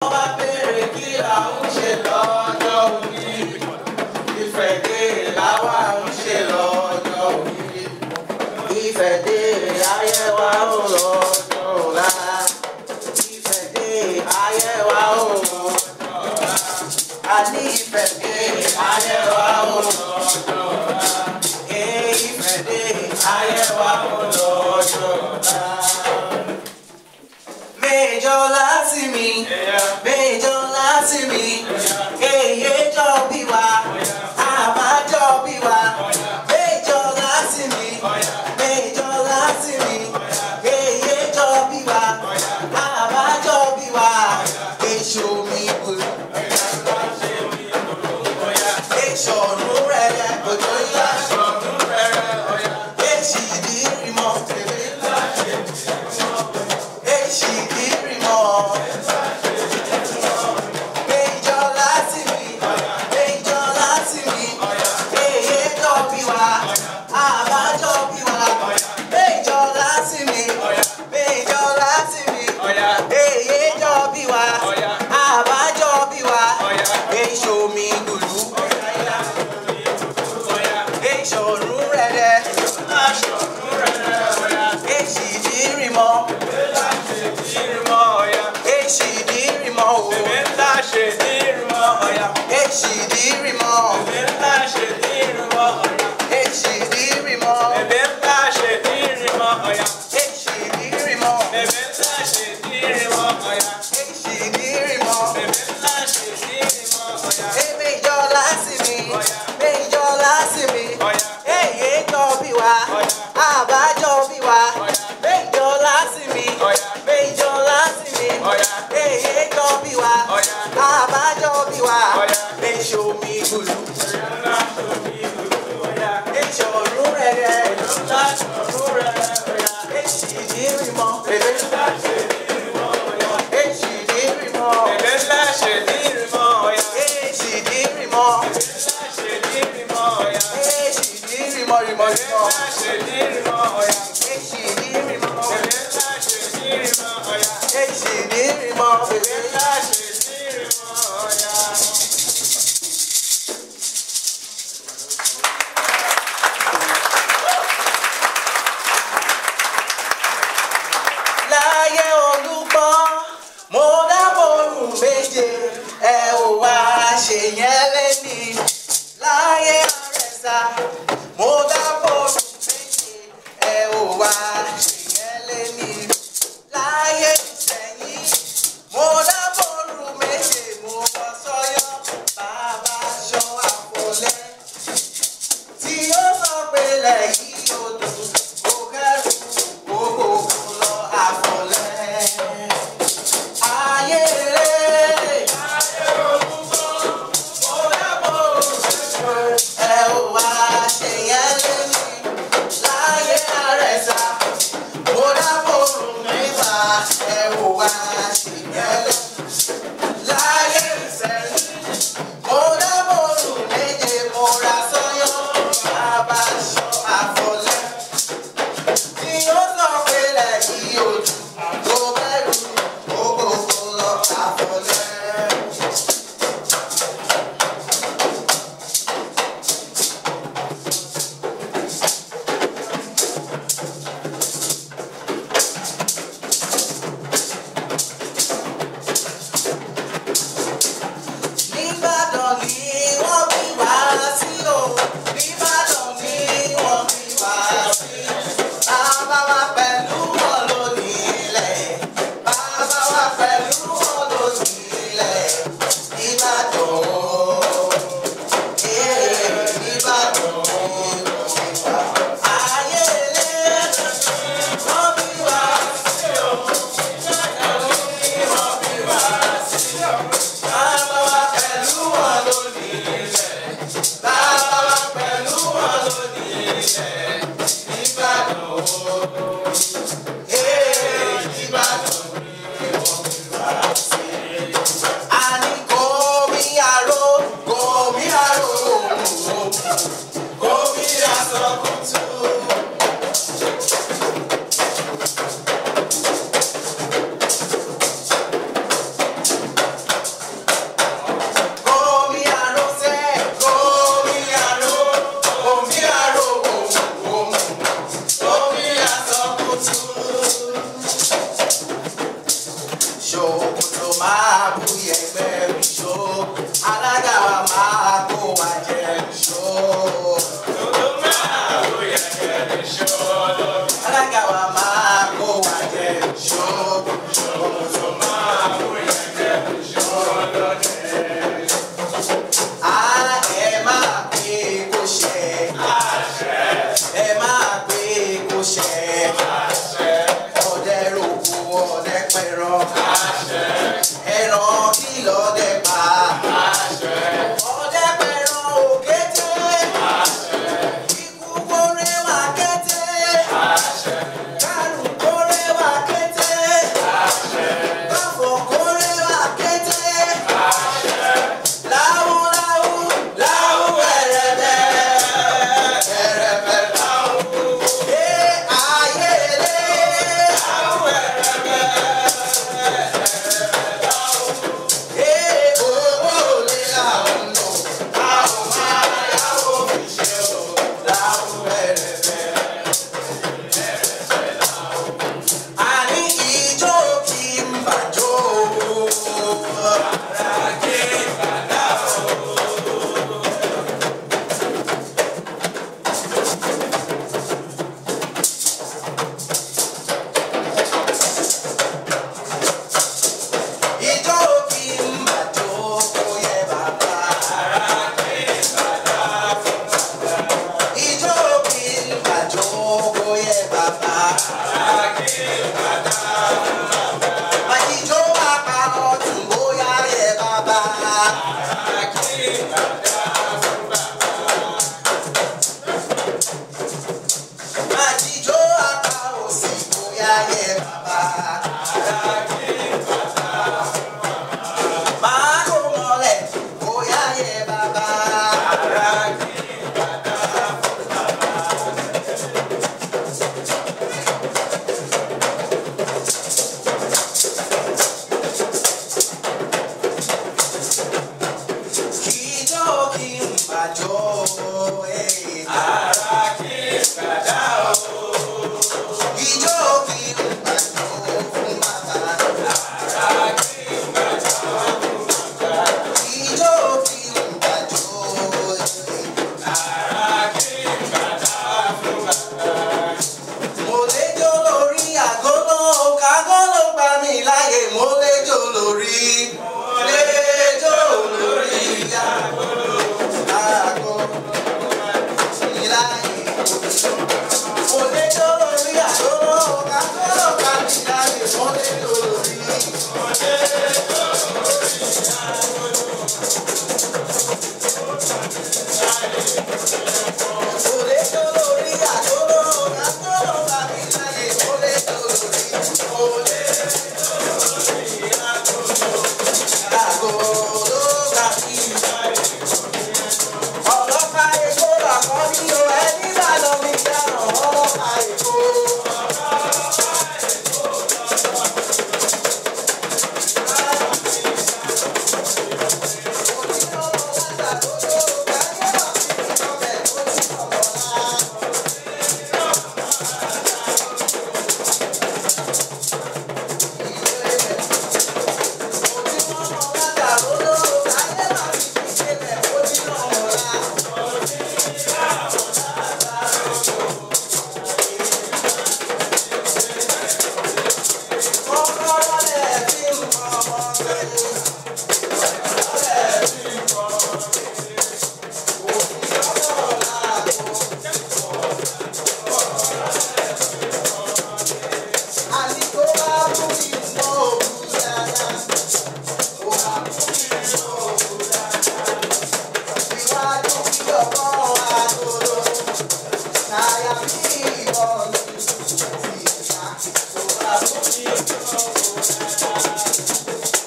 Bá béèrè kí là ń ṣe lọ́jọ́ òní. Ifẹ̀ dé làwa ń ṣe lọ́jọ́ òní. Ifẹ̀ dé ayé wa ó lọ́jọ́ ọ̀la. Ifẹ̀ dé ayé wa ó lọ́jọ́ ọ̀la. Àní Ifẹ̀ dé ayé wa ó lọ́jọ́ ọ̀la. Ifẹ̀ dé ayé wa ó lọ́jọ́ ọ̀la. Méjọ láti mi, méjọ láti mi, èyí jọ bí wa, àbájọ bí wa. Méjọ láti mi, méjọ láti mi, èyí jọ bí wa, àbájọ bí wa. Èso mi kò, èso ọ̀run rẹ̀ òjò ńlá, èsì ìdí rímọ̀ tèmi ńlá. Èsì ìdírímọ̀. Méjọ láti mi, méjọ láti mi, èyí jọ bí wa, àbájọ bí wa. Méjọ láti mi, méjọ láti mi, èyí jọ bí wa, àbájọ bí wa. Èso mi lùlù, èso ọ̀run rẹ̀rẹ̀, èsì ìdírímọ̀. Èsì ìdírímọ̀ o. Èsì ìdírímọ̀. Èsì ìdírímọ̀. Èsì ìdírímọ̀. Èsì ìdírímọ̀. Èméjọ láti mi, méjọ láti mi, èyí jọ bí wa, àbájọ bí wa. Méjọ láti mi, méjọ láti mi, èyí jọ bí wa, àbájọ bí wa. Èso mi gbùlù, èso ọ̀run rẹ̀rẹ̀, èsì ìdírímọ̀, èsì ìdírímọ̀, èsì ìdírímọ̀, èsì ìdírímọ̀ rímọ̀ rímọ̀, èsì ìdírímọ̀, èsì ìdírímọ̀, bèbè. Láyé Olúgbọ́n mo dábòrùn méje, ẹ ò wá ṣe yẹn lẹ́ni. Láyé Àrẹ̀sà mo dábòrùn méje, ẹ ò wá ṣe yẹn lẹ́ni. Láyé Ìṣẹ̀yìn mo dábòrùn méje, mo bọ́ sọ́yọ́ bàbá aṣọ àpòlẹ́ tí ó sọ pé lẹ́yìn odò kò kẹ́rù gbogbo lọ àfọlẹ́. Ayé rẹ̀ mo dábò ẹ ò wá ṣe yẹn lémi. Láyé Àrẹ̀sà mo dábò mẹ́fà, ẹ ò wá ṣe yẹn lémi. Láyé Ìṣẹ̀yìn mo dábò méje, mo ra sọ́yọ́ bàbá aṣọ àfọlẹ́ tí ó sọ pé lẹ́yìn ojú tó bẹ̀rù gbogbo lọ àfọlẹ́. Nìbàdàn ni wọ́n bí wá sí o, Nìbàdàn ni wọ́n bí wá sí. Bàbá wa pẹ̀lú wọn lónìí ilẹ̀, bàbá wa pẹ̀lú wọn lónìí ilẹ̀. bú yẹgbẹ́ ìṣó. Alága wa máa kó wa jẹ ìṣó. Alága wa máa kó wa jẹ ìṣó. Á ẹ máa pé kó ṣẹ. Ẹ máa pé kó ṣẹ. Ọdẹ roko ọdẹ pẹran. Ẹran kí lọdẹ pa. Ọdẹ pẹran òkété. Ikú kórè wá kété. Kárùn kórè wá kété. Káfọ̀ kórè wá kété. Láwù láwù láwù ẹ̀rẹ̀bẹ̀ ẹ̀rẹ̀bẹ̀ láwù. Ẹ ayé lé láwù ẹ̀rẹ̀bẹ̀ ẹ̀rẹ̀bẹ̀ láwù. Ẹ owó lé làwọn nù láwù máa yáwó fi ṣe o láwù ẹ̀rẹ̀bẹ̀ ẹ̀rẹ̀bẹ̀ láwù. Àní ijó kì í bàjọ́ o. Ijó kì í bàjọ́ kó yẹ bàbá. Ijó kì í bàjọ́ kó yẹ bàbá. Àjíjó apá ọ̀tún bóyá yẹ bàbá. Àjíjó apá òsì bóyá yẹ bàbá. Máa kó mọ́lẹ̀ bóyá yẹ bàbá. Ijó kì í bàjọ́ ẹ̀. Ijó kì í bàjọ́ fún bàbá. Ijó kì í bàjọ́ ẹ̀. Mo lè jó lórí àgọ́lọ́, kàgọ́lọ́ gbà mí láyè. Mo lè jó lórí. Mo lè jó lórí àgọ́lọ́, àgọ́lọ́ mi láyè. Mo lè jó lórí àgọ́lọ́, kàgọ́lọ́ gbà mí láyè. Mo lè jó lórí. Mo lè jó lórí àgọ́lọ́, kàgọ́lọ́ gbà mí láyè. Mo lè jó lórí. Mo lè jó lórí àgọ́lọ́, àgọ́lọ́ gbà mí láyè. Ọlọ́pàá Èkó làkọ́ ní o, ẹni bá lọ mi dáràn ọlọ́pàá Èkó.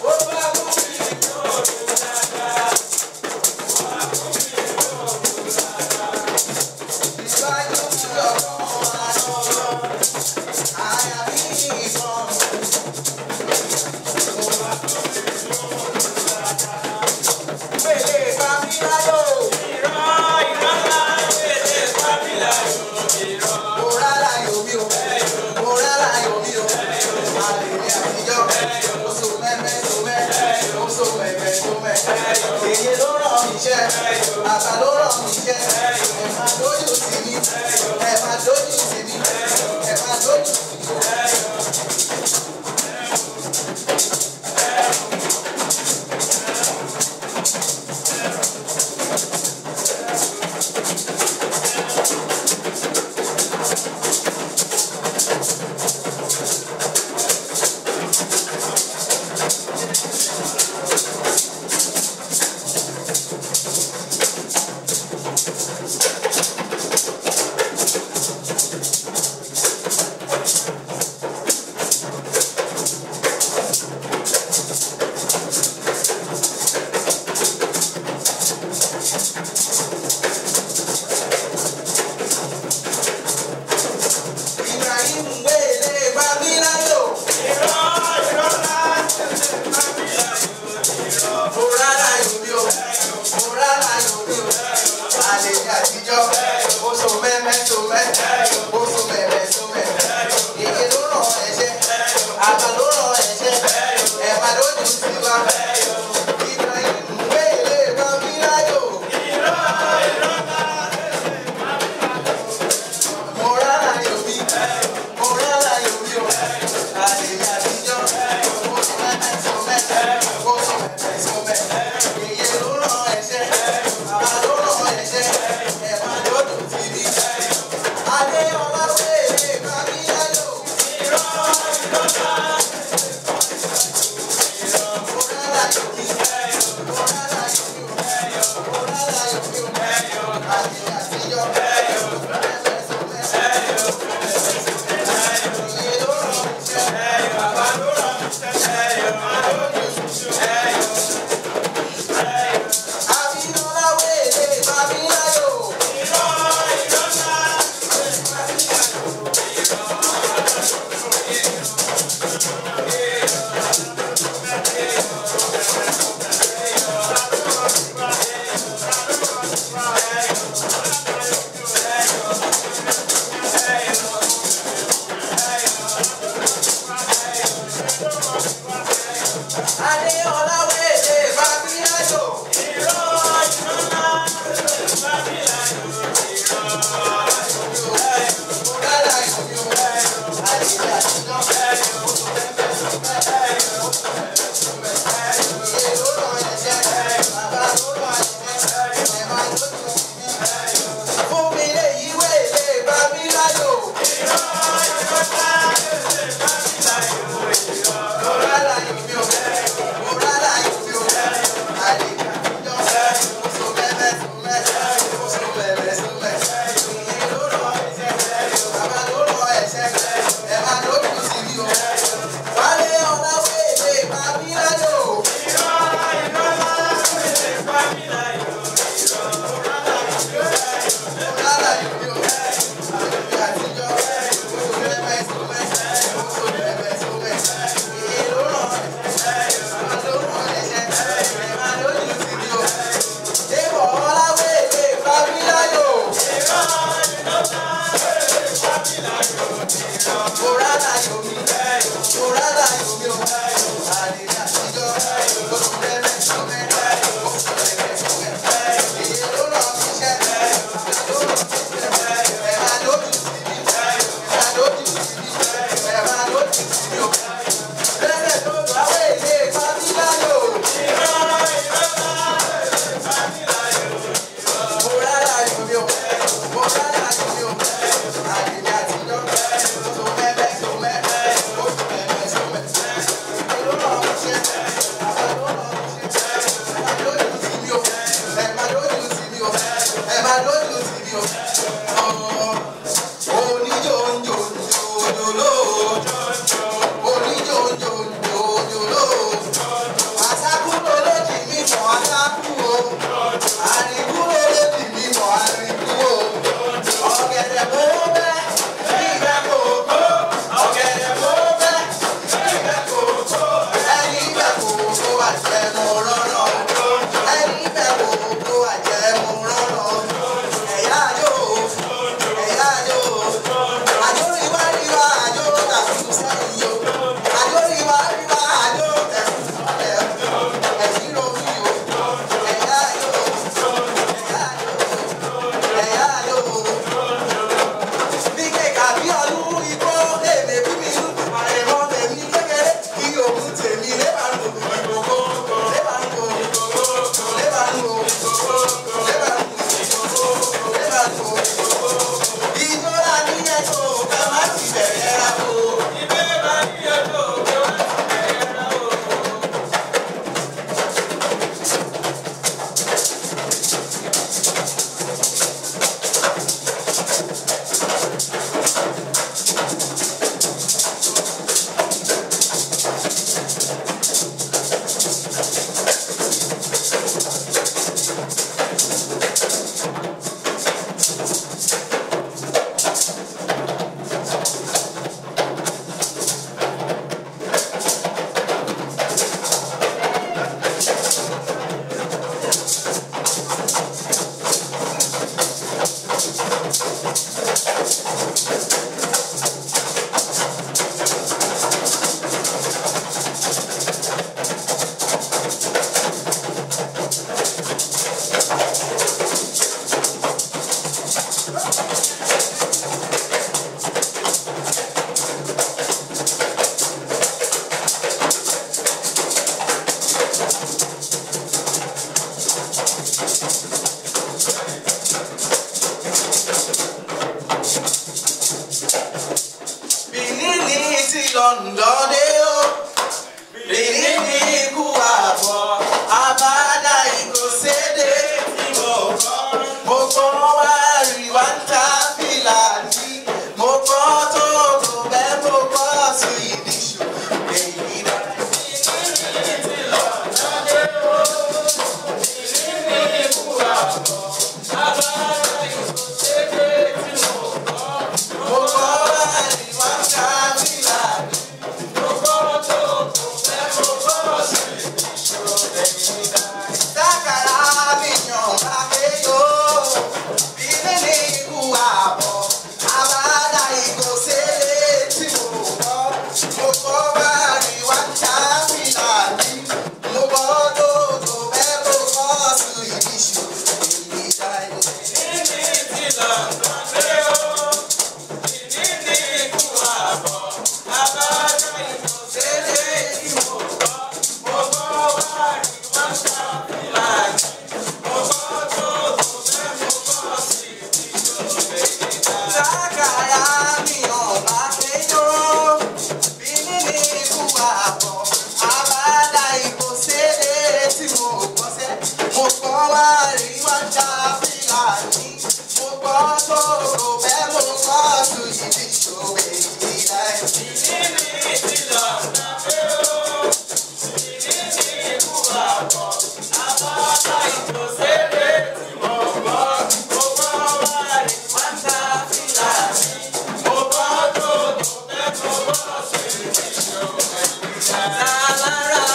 Ó bá so mẹ̀mẹ̀ so mẹ̀. Èyí ló ràn mí iṣẹ́, bàbá ló ràn mí iṣẹ́. Ẹ máa dójú sí mi, ẹ máa dójú sí mi, ẹ máa dójú sí mi. Ibrahim wele Babilayo. Mo rárá yomi o, mo rárá yomi o. Àlè àtijọ́, ó so mẹ́mẹ́ so mẹ́, ó so mẹ́mẹ́ so mẹ́. Èyí ló ràn ẹ̀ṣẹ́, àgbà ló ràn ẹ̀ṣẹ́, ẹ̀bà lójú sí wa. Ibrahim wele Babilayo. Mo rárá yomi, mo rárá yomi o. Àlè àtijọ́, ó so mẹ́mẹ́ so mẹ́, ó so mẹ́mẹ́ so mẹ́. Èyí ló ràn ẹ̀ṣẹ́, àgbà ló ràn ẹ̀ṣẹ́, ẹ̀bà lójú sí mi. Adéọlá wele Babilayo. Mo rárá yomi, mo rárá yomi o, mo rárá yomi o. Àlè àtijọ́, mẹ́mẹ́ so mẹ́. Èyí ló ràn ẹ̀ṣẹ́, bàbá ló ràn Abíọ́lá wele Babilayo. Bìníní ti London dé o, bìníní ikú àbọ̀, àbádá ìgòsédé tí mo gbọ́. Mo gbọ́ wá rí wá ń ta fìlàní, mo gbọ́ tó kò bẹ́ẹ̀ mo gbọ́ sí ìdíṣù èyí dá. Bìníní ti London dé o, bìníní ikú àbọ̀, àbádá ìgòsédé tí mo gbọ́. Mo gbọ́ wá rí wá ń ta fìlàní, mo gbọ́ tó kò bẹ́ẹ̀ mo gbọ́ sí ìdíṣù èyí dá. Sákàrà mi yàn lákéyò, bìníní ikú àbọ̀, àbádá ìgòsélé tí mo gbọ́. Mo gbọ́ wá rí wá ń ta fìlàní, mo gbọ́ tó kò bẹ́ẹ̀ mo gbọ́ sí ìdíṣù èyí dá. Bìníní ti London dé o, bìníní ikú àbọ̀, àbádá ìgòsélé tí mo gbọ́. Mo gbọ́ wá rí wá ń ta fìlàní, mo gbọ́ tó kò bẹ́ẹ̀ mo gbọ́ sí ìdíṣù èyí dá. Sákàrà mi yàn lákéyò, bìníní ikú àbọ̀, àbádá ìgòsélé tí mo gbọ́ sẹ́. Mo gbọ́ wá rí wá ń ta fìlàní, mo gbọ́ tó kò bẹ́ẹ̀ mo gbọ́ sí ìdíṣù èyí dá. Bìníní ti London dé o, bìníní ikú àbọ̀, àbádá ìgòsélé tí mo gbọ́. Mo gbọ́ wá rí wá ń ta fìlàní, mo gbọ́ tó kò bẹ́ẹ̀ mo gbọ́ sí ìdíṣù èyí dá.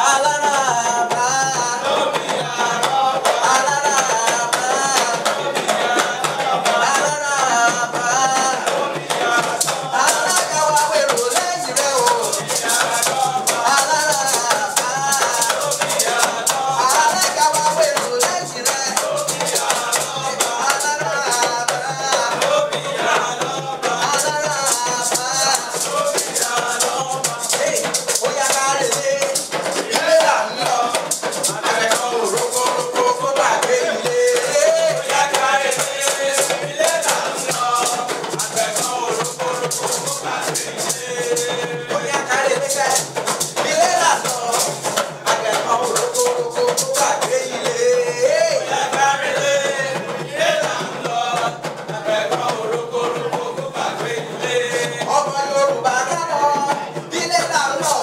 Alára bá, alára bá. Ọmọ Yorùbá kálọ̀, ilé là ń lọ,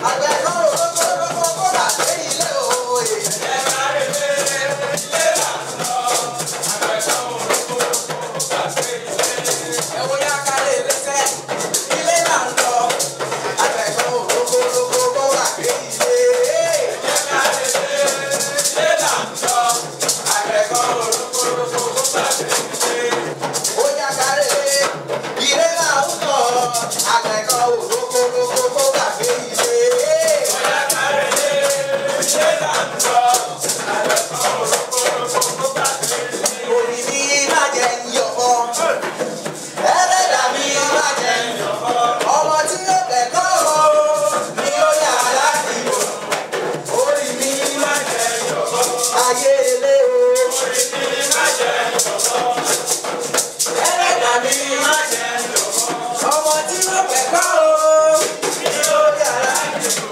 àgbẹ̀ kan rògbòrògbò kó gbàgbé ilé òye. Ẹ wo yá kálẹ̀ lẹ́sẹ̀, ilé là ń lọ, àgbẹ̀ kan rògbòrògbò kó gbàgbé ilé. Ó yá kálẹ̀ ilé là ń lọ, àgbẹ̀ kan rògbòrògbò kó gbàgbé ilé. Orí mi má jẹ́ ń yọ̀bọ. Ẹlẹ́dàá mi má jẹ́ ń yọ̀bọ. Ọmọ tí ó kẹ́kọ̀ọ́ ni ó yà láti bò. Orí mi má jẹ́ ń yọ̀bọ. Ayé ilé o. Orí mi má jẹ́ ń yọ̀bọ. Ẹlẹ́dàá mi má jẹ́ ń yọ̀bọ. Ọmọ tí ó kẹ́kọ̀ọ́ ni ó yà láti bò.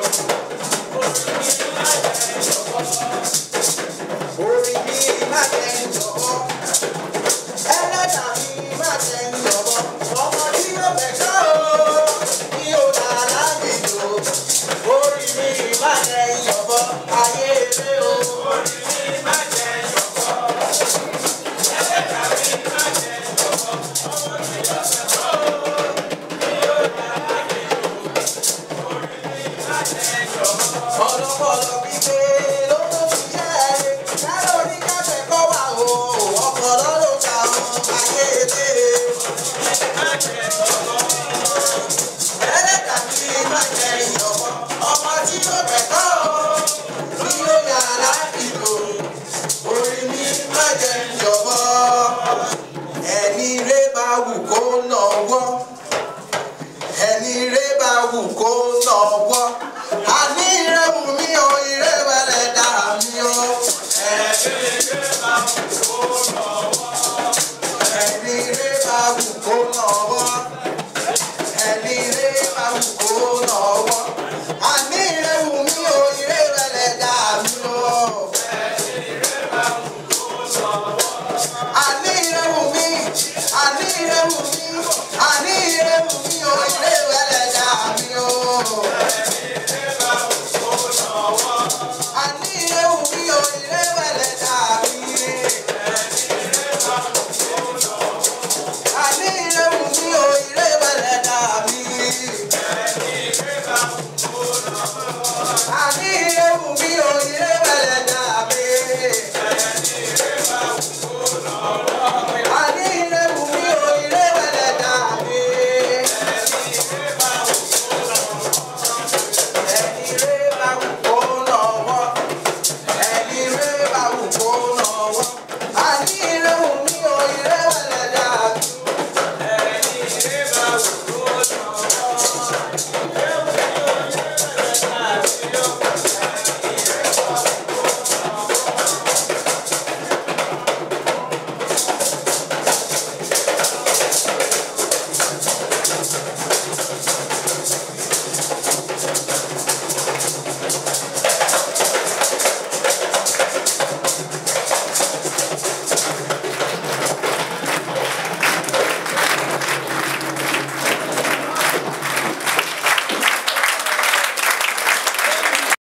Orí mi má jẹ́ ń yọ̀bọ. Ẹlẹ́dàá mi má jẹ́ ń yọ̀bọ. Ọmọ tí ó bẹ̀kọ́ o, ní ó dà lálejò. Orí mi má jẹ́ ń yọ̀bọ. Ayé ilé o. Orí mi má jẹ́ ń yọ̀bọ. Ẹlẹ́dàá mi má jẹ́ ń yọ̀bọ. Ọmọ tí ó bẹ̀kọ́ o, ní ó dà lálejò. Orí mi má jẹ́ ń yọ̀bọ. Ọlọ́pọ̀lọ́ gbígbé ló mú mi jẹ́ ẹ̀rẹ́. Kálórí kẹfẹ́ kọ́ wà o. o.